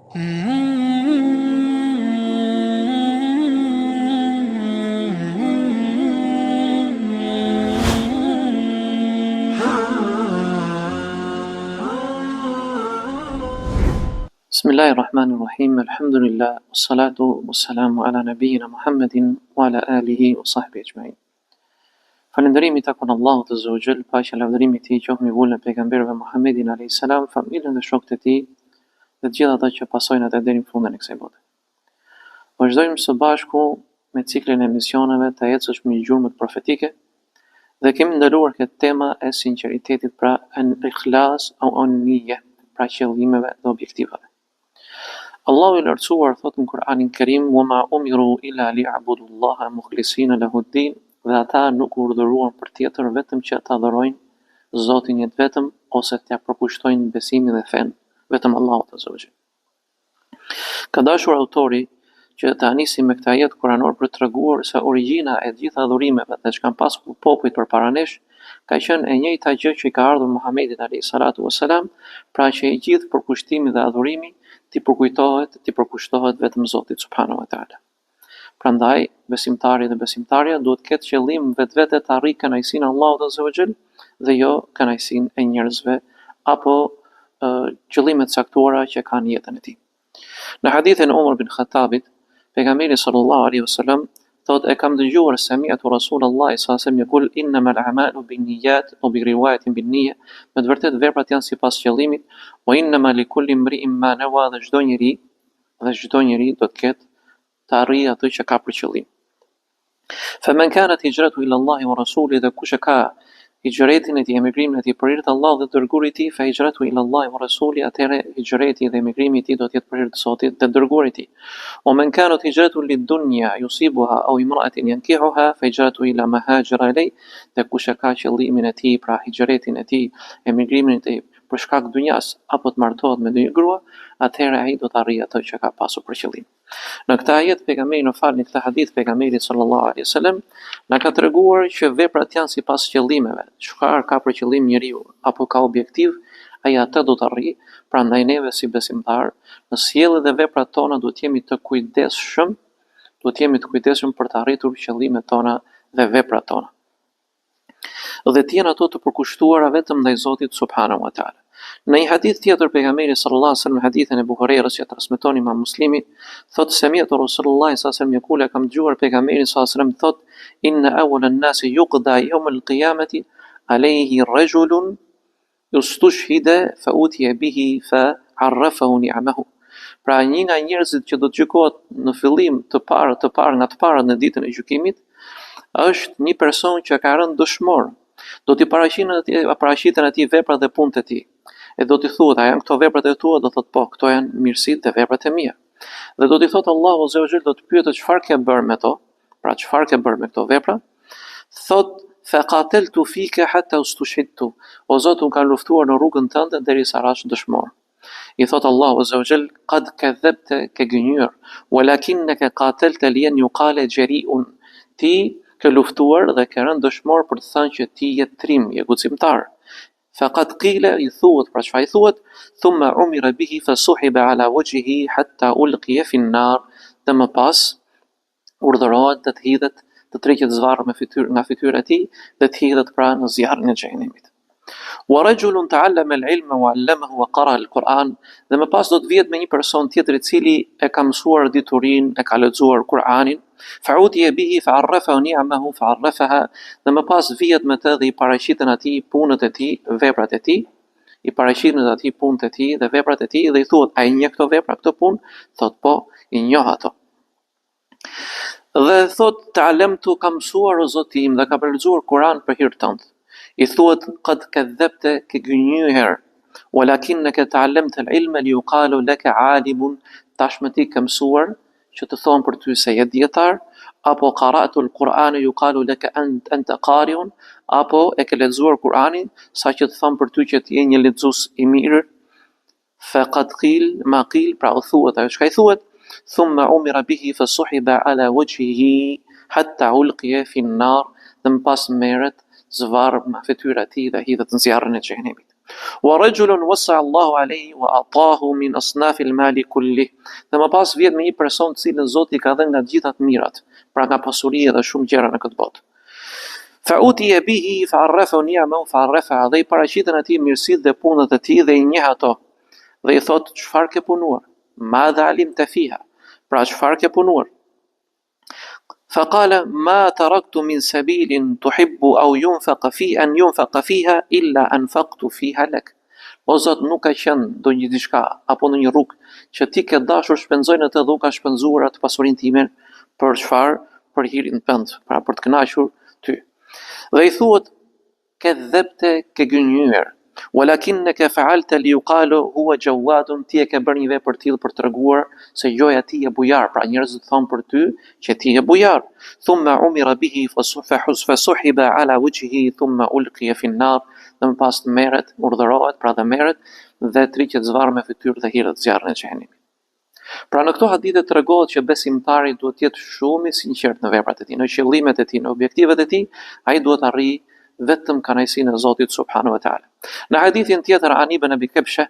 بسم الله الرحمن الرحيم الحمد لله والصلاة والسلام على نبينا محمد وعلى آله وصحبه أجمعين Falënderimi i takon Allahut Azza wa Jall, paqja e lavdërimi i Tij qoftë mbi vulën e pejgamberëve Muhammedin alayhis salam, familjen dhe shokët e tij dhe të gjithë ata që pasojnë atë deri në fundin e kësaj bote. Vazhdojmë së bashku me ciklin e emisioneve të ecësh mbi gjurmët profetike dhe kemi ndaluar ke tema e sinqeritetit pra el ikhlas au an-niyya, pra qëllimeve dhe objektivave. Allahu i Lartësuar thotë në Kur'anin Kerim, "Wa ma umiru illa liya'budu Allaha mukhlisina lahu ad-din", dhe ata nuk u urdhëruan për tjetër vetëm që të adhurojnë Zotin një të vetëm ose t'ia përkushtojnë besimin dhe fenë vetëm Allahut azza wa jall. Ka dashur autori që ta nisi me këtë ajet kuranor për të treguar se origjina e të gjitha adhurimeve dhe ç'kanë pasur popujt përpara nesh ka qenë e njëjta gjë që i ka ardhur Muhamedit alayhi salatu wassalam, pra që i gjithë përkushtimi dhe adhurimi t'i përkujtohet, t'i përkushtohet vetëm Zotit subhanahu wa taala. Prandaj, besimtari dhe besimtarja duhet të ketë qëllim vetvete të arrijë kënaqësinë e Allahut azza wa jall dhe jo kënaqësinë e njerëzve apo qëllime të caktuara që ka në jetën e tij. Në hadithin e Umar bin Khattabit, pejgamberi sallallahu alaihi wasallam thotë e kam dëgjuar sami'tu Rasulullah sallallahu alaihi wasallam yaqul innama al-a'malu bin-niyyat wa bi riwayatin bin-niyya, me të vërtetë veprat janë sipas qëllimit, wa innama li kulli imri'in ma nawa dhe çdo njeri dhe çdo njeri do të ketë të arrijë atë që ka për qëllim. Fe men kanat hixhretuhu ila Allahi wa Rasulih dhe kush e ka hixhretin e tij, emigrimin e tij për hir të Allahut dhe të dërguarit të tij, fe hixhretuhu ila Allahi wa Rasulih, atëherë hixhreti dhe emigrimi i tij do të jetë për hir të Zotit dhe të dërguarit të tij. Wa men kanat hixhretuhu lid-dunya yusibuha aw imra'atin yankihuha fe hixhretuhu ila ma hajara ilej, dhe kush e ka qëllimin e tij, pra hixhretin e tij, emigrimin e tij për shkak të dynjas apo të martohet me ndonjë grua, atëherë ai do të arrijë atë që ka pasur për qëllim. Në këtë ajet pejgamberi në falni këtë hadith pejgamberi sallallahu alaihi wasallam na ka treguar që veprat janë sipas qëllimeve. Çfarë ka për qëllim njeriu apo ka objektiv, ai atë do të arrijë. Prandaj neve si besimtar, në sjelljet dhe veprat tona duhet të jemi të kujdesshëm, duhet të jemi të kujdesshëm për të arritur qëllimet tona dhe veprat tona. dhe të jenë ato të përkushtuara vetëm ndaj Zotit subhanahu wa taala. Në një hadith tjetër pejgamberi sallallahu alaihi wasallam në hadithin e Ebu Hurejrës që transmeton Imam Muslimi, thotë sami'tu Rasulullah sallallahu alaihi wasallam yaqul e kam dëgjuar pejgamberin sallallahu alaihi wasallam thotë inna awwala an-nasi yuqda yawm al-qiyamati alayhi rajulun Ustushhide fa utiya bihi fa arrafahu ni'amahu. Pra një nga njerëzit që do të gjykohet në fillim të parë të parë nga të parët në ditën e gjykimit është një person që ka rënë dëshmor. Do t'i paraqiten atij, paraqiten atij veprat dhe punët e tij. E do t'i thuhet, a janë këto veprat e tua? Do thotë po, këto janë mirësitë dhe veprat e mia. Dhe do t'i thotë Allahu azza wa jall do të pyetet çfarë ke bërë me to? Pra çfarë ke bërë me këto vepra? Thot fa qateltu fika hatta ustushhidtu. O Zot, unë kam luftuar në rrugën tënde derisa rashë dëshmor. I thot Allahu azza wa jall, qad kadhabte ke gënjyer, walakinnaka qatelta li an yuqala jari'un. Ti ke luftuar dhe ke rënë dëshmor për të thënë që ti je trim, je guximtar. Faqad qila i thuhet, pra çfarë i thuhet? Thumma umira bihi fa suhiba ala wajhihi hatta ulqiya fi an-nar. Dhe më pas urdhërohet dhe të hidhet, të tërhiqet zvarrë me fytyrë nga fytyra e tij dhe të hidhet pra në zjarrin e xhehenemit. Wa rajulun ta'allama al-ilma wa 'allamahu wa qara'a al-Qur'an dhe më pas do të vihet me një person tjetër i cili e ka mësuar diturinë, e ka lexuar Kur'anin, fa utiya bihi fa 'arrafahu ni'amahu fa 'arrafaha dhe më pas vihet me të dhe i paraqiten atij punët e tij, veprat e tij, i paraqiten atij punët e tij dhe veprat e tij dhe i thuhet a i njeh këto vepra, këto punë? Thotë po, i njoh ato. Dhe thotë, Ta'allamtu, kam mësuar o Zoti im dhe kam lexuar Kur'an për hir tënd. I thuhet, Qad kadhabte, ke gënjyer. Walakinnaka ta'allamta al-ilma li yuqalu laka 'alimun, tashmë ti ke mësuar që të thonë për ty se je dijetar, apo qara'tu al-Qur'ana yuqalu laka ant anta qari'un, apo e ke lexuar Kur'anin sa që të thonë për ty që ti je një lexues i mirë. Faqad qil ma qil, pra u thuhet ajo çka i thuhet, thumma umira bihi fa suhiba ala wajhihi hatta ulqiya fi an-nar, dhe më pas merret zvarrë nga fytyra e tij dhe hidhet në zjarrin e xhehenemit. Wa rajulun wasa Allahu alayhi wa atahu min asnaf al-mali kulli. Dhe më pas vjen me një person të cilin Zoti i ka dhënë nga të gjitha të mirat, pra nga pasuria dhe shumë gjëra në këtë botë. Fa utiya bihi fa arrafahu ni'amahu fa arrafaha dhe i paraqiten atij mirësitë dhe punët e tij dhe i njeh ato. Dhe i thotë çfarë ke punuar? Madha alimta fiha? Pra çfarë ke punuar? Fa qala ma taraktu min sabilin tuhibbu au yunfaqa fi an yunfaqa fiha illa anfaqtu fiha lak. O Zot, nuk ka qenë ndonjë diçka apo ndonjë rrugë që ti ke dashur shpenzoj në të dhe unë kam shpenzuar atë pasurinë time për çfarë? Për hirin tënd, pra për të kënaqur ty. Dhe i thuhet Kedhebte ke gënjyer. Walakinneke fa'alte li yuqalu huwa jawwadun ti e ke bërë një vepër të tillë për të treguar se gjoja ti je bujar, pra njerëzit thonë për ty që ti je bujar. Thumma umira bihi fa suhiba ala wajhihi thumma ulqiya fi an-nar dhe më pas merret, urdhërohet, pra dhe merret dhe tërhiqet zvarrë me fytyrë dhe hidhet në zjarrin e xhehenemit. Pra në këto hadithe tregohet që besimtari duhet të jetë shumë i sinqertë në veprat e tij, në qëllimet e tij, në objektivat e tij, ai duhet të arrijë vetëm kënaqësinë e Zotit subhanahu wa taala. Në hadithin tjetër An ibn Abi Kabsha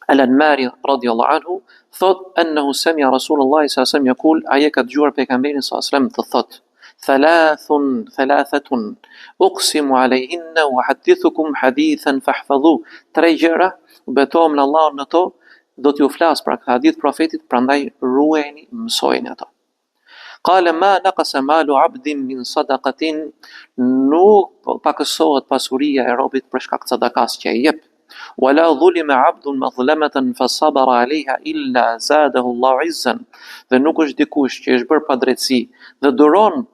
Al-Anmari radhiyallahu anhu thot annahu sami'a Rasulullah sallallahu alaihi wasallam yaqul ai e ka dëgjuar pejgamberin sallallahu alaihi wasallam të thotë Thalathun thalathatun uqsimu alejhinna uhaddithukum hadithan fahfadhu tre gjëra betohem në Allahun në to do t'ju flas pra këtë hadith profetit prandaj ruajeni mësojeni ato Qala ma naqasa malu abdin min sadaqatin nuk pakësohet pasuria e robit për shkak të sadakas që e jep Wala dhulima abdun madhlamatan fa sabara alejha illa zadahu Allahu izzan. Dhe nuk është dikush që është bërë padrejtësi dhe duron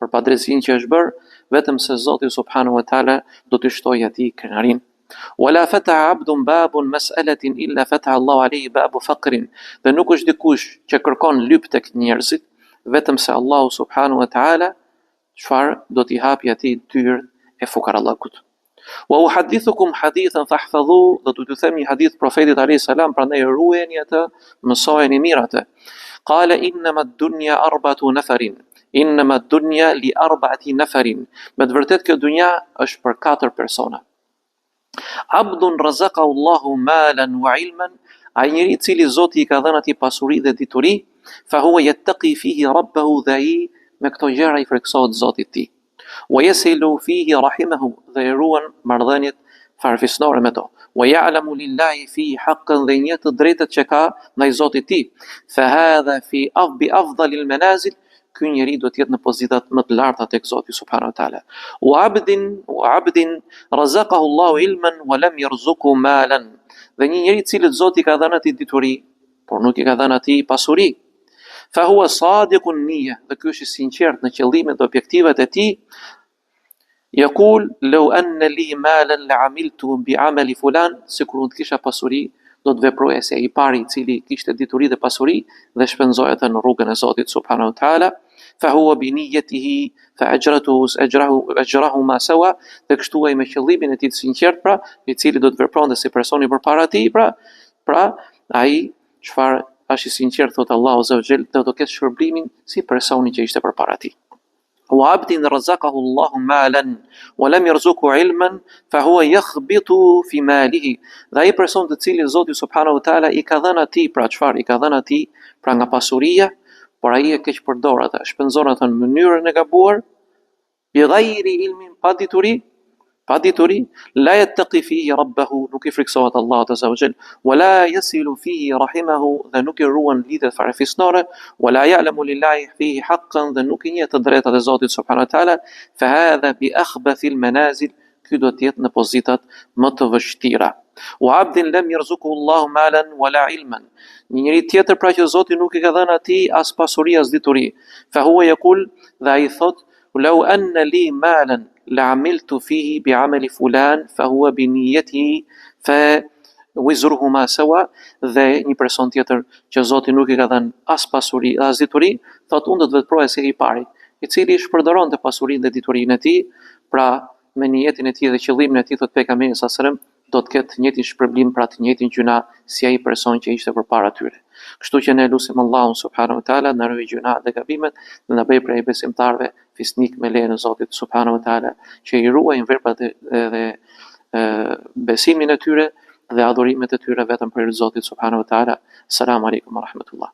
për padrejtësinë që është bërë, vetëm se Zoti subhanahu wa taala do t'i shtojë atij krenarinë. Wala fataha abdun babun mas'alatin illa fataha Allahu alejhi babu faqrin. Dhe nuk është dikush që kërkon lyp tek njerëzit, vetëm se Allahu subhanahu wa taala çfarë do t'i hapi atij dyert e fukarallëkut. Wa uhaddithukum hadithan fahfadhu, do t'ju them një hadith profetit alayhis salam, prandaj ruajeni atë, mësojeni mirë atë. Qala innama ad-dunya arba'atu nafarin. Innama ad-dunya li arba'ati nafarin. Me të vërtetë kjo dunja është për katër persona. Abdun razaqahu Allahu malan wa ilman, ai njeri i cili Zoti i ka dhënë atij pasuri dhe dituri, fa huwa yattaqi fihi rabbahu dhe ai me këto gjëra i frikësohet Zotit të tij. Wa yasilu fihi rahimahu dhe i ruan marrëdhëniet farefisnore me to. Wa ya'lamu lillahi fihi haqqan dhe i njeh të drejtat që ka ndaj Zotit të tij. Fa hadha fi bi afdalil manazil ky njeri do të jetë në pozitat më të larta tek Zoti subhanahu wa taala. Wa abdin wa abdin razaqahu Allahu ilman wa lam yarzuqhu malan. Dhe një njeri të cilit Zoti i ka dhënë atij dituri, por nuk i ka dhënë atij pasuri. Fa huwa sadiqun niyya, dhe ky është i sinqertë në qëllimet dhe objektivat e tij. Yaqul law anna li malan la amiltu bi amali fulan, sikur unë të kisha pasuri, do të veproja si ai i pari i cili kishte dituri dhe pasuri dhe shpenzoi atë në rrugën e Zotit subhanahu wa taala. Fa huwa bi niyyatihi fa ajratuhu ajrahu ajrahuma sawa, dhe kështu ai me qëllimin e tij të sinqertë, pra, i cili do të vepronte si personi përpara tij, pra, pra ai çfarë është i sinqertë thotë Allahu azza wa jall do të ketë shpërblimin si personi që ishte përpara tij. Wa abdin razaqahu Allahu malan wa lam yarzuqhu ilman fa huwa yakhbitu fi malihi. Dhe ai person të cilin Zoti subhanahu wa taala i ka dhënë atij, pra çfarë i ka dhënë atij, pra nga pasuria, por ai e keqpërdor atë, shpenzon atë në mënyrën e gabuar, Bi ghayri ilmin pa dituri, pa dituri, la yattaqi fihi rabbahu, nuk i frikësohet Allahut azza wa jall, wa la yasilu fihi rahimahu dhe nuk i ruan lidhjet farefisnore, wa la ya'lamu lillahi fihi haqqan dhe nuk i njeh të drejtat e Zotit subhanahu wa taala, fa hadha bi akhbathi al manazil, ky do të jetë në pozitat më të vështira. Wa abdin lam yarzuqhu Allahu malan wala ilman. Një njeri tjetër pra që Zoti nuk i ka dhënë atij as pasuri as dituri. Fa huwa yaqul dhe ai thotë Lau anna li malan la amiltu fihi bi amali fulan fa huwa bi niyatihi fa wizruhuma sawa dhe një person tjetër që Zoti nuk i ka dhënë as pasuri as dituri, thotë unë do të veproja si i pari, i cili shpërdoronte pasurinë dhe diturinë e tij, pra me nijetin e tij dhe qëllimin e tij thotë pejgamberi sa selam do të ketë të njëjtin shpërblim pra të njëjtin gjynah si ai person që ishte përpara tyre. Kështu që ne lusim Allahun subhanahu wa taala na ruaj gjynahet dhe gabimet dhe na bëj prej besimtarëve fisnik me lejen e Zotit subhanahu wa taala që i ruajnë veprat dhe, dhe. besimin e tyre dhe adhurimet e tyre vetëm për hir të Zotit subhanahu wa taala. Selam aleikum wa rahmetullah.